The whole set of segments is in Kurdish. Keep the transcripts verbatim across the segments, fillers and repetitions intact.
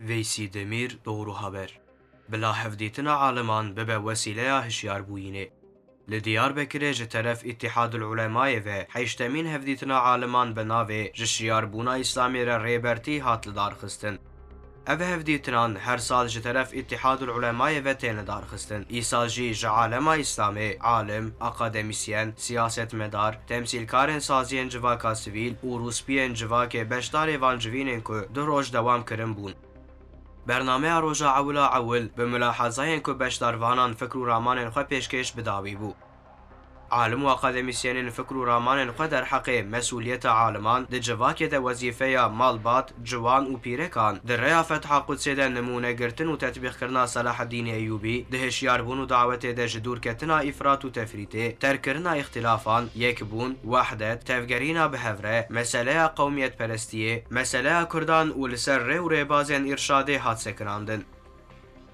Veysî Demîr, Doğru Haber. Bila hevdîtina aliman bibe wesîleya hişyarbûyînê. Li Diyarbekirê ji teref Îtîhadul Ulemayê ve heştemîn hevdîtina aliman bi navê Ji Şiyarbûna Îslamê re Rêbertî hat lidarxistin. Ev hevdîtinan her sal ji teref Îtîhadul Ulemayê ve tên lidarxistin. Îsal jî ji alema Îslamê alim, akademîsyen, siyasetmedar, temsîlkarên saziyên civaka sivîl û rûspiyên civakê beşdarê van civînên ku du roj dewam kirin bûn. Bernameya roja ewil a ewil bi mulahazayên ku beşdarvanan fikr û ramanên xwe pêşkêş bi dawî bû. Alim û akademîsyenên fikr û ramanên xwe derheqê mesûliyeta aliman di civakê de wezîfeya malbat, ciwan û pîrekan di rêya Fetha Qudsê de nimûne girtin û tetbîqkirina Selaheddînê Eyûbî, di hişyarbûn û dawetê de ji dûrketina îfrat û tefrîtê, terkkirina îxtilafan, yekbûn, wehdet, tevgerîna bi hev re, meseleya qewmiyetperestiyê, meseleya kurdan û li ser rê û rêbazên îrşadê hat sekinandin.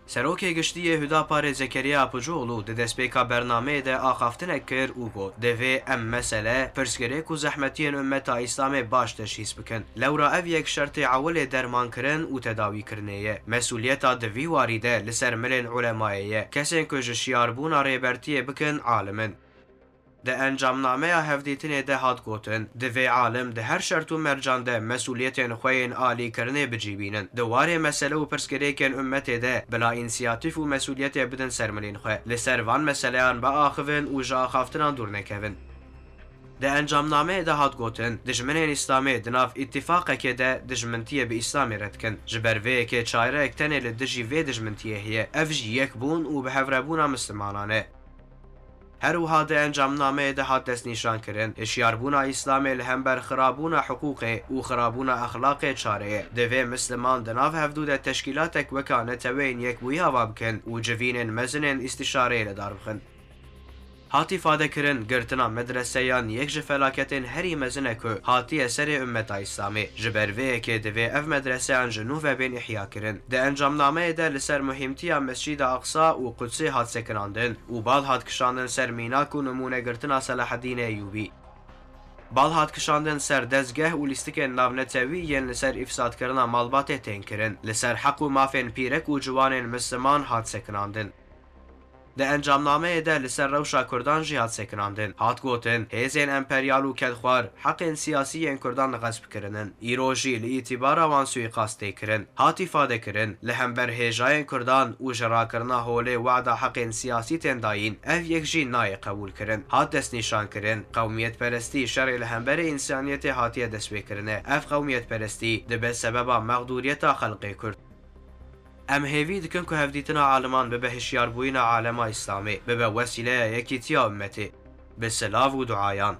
Serokê Giştî yê Hudaparê Zekeriya Apucuoğlu di destpêka bernameyê de axaftinek kir û got, Divê em mesele, pirsgirêk û zehmetiyên ummeta Îslamê baş teşhîs bikin. Lewra ev yek şertê ewilê dermankirin û tedawîkirinê ye. Mesûliyeta di vî warî de li ser milên ulemayê ye. Kesên ku ji şiyarbûna rêbertiyê bikin, alim in. Di encamnameya hevdîtinê de hat gotin, Divê alim di her şert û mercan de mesûliyetên xwe yên alîkirinê bicîbînin. Di warê mesele û pirsgirêkên ummetê de bila însiyatîf û mesûliyetê bidin ser milên xwe. Li ser van meseleyan biaxivin û ji axaftinan dûr nekevin. Di encamnameyê de hat gotin, Dijminên Îslamê di nav îtîfaqekê de dijmintiyê bi Îslamê re dikin. Ji ber vê yekê çareyek tenê li dijî vê dijmintiyê heye. Ev jî yekbûn û bihevrebûna Mislimanan e. Her wiha di encamnameyê de hat destnîşankirin, hişyarbûna Îslamê li hember xirabûna hiqûqê û xirabûna exlaqê çare ye. Divê Misliman di nav hevdû de teşkîlatek weka Neteweyên Yekbûyî ava bikin û civînên mezinên îstîşareyê li dar bixin. Hat îfadekirin, girtina medreseyan yek ji felaketên herî mezin e ku hatiye serê ummeta Îslamê. Ji ber vê yekê divê ev medreseyan ji nû ve bên ihyakirin. Di encamnameyê de li ser muhîmtiya Mescîda Aqsa û Qudsê hat sekinandin û bal hat kişandin ser mînak û nimûnegirtina Selaheddînê Eyûbî. Bal hat kişandin ser dezgeh û lîstikên navnetewî yên li ser îfsadkirina malbatê tên kirin, li ser heq û mafên pîrek û ciwanên Misliman hat sekinandin. Di encamnameyê de li ser rewşa Kurdan jî hat sekinandin. Hat gotin, hêzên emperyal û kedxwar heqên siyasî yên Kurdan xesp kirinin. Îro jî li îtîbara wan suîqast tê kirin. Hat îfadekirin, li hember hêjayên Kurdan û ji rakirina holê wada heqên siyasî tên dayîn, ev yek jî nayê qebûlkirin. Hat destnîşankirin, qewmiyetperestî şerê li hemberê însaniyetê hatiye destpêkirinê. Ev qewmiyetperestî dibe sebeba mexdûriyeta xelqê Kurd. Em hêvî dikin ku hevdîtina aliman bibe hişyarbûyîna alema Îslamê, bibe wesîleya yekîtiya ummetê. Bi silav û duayan.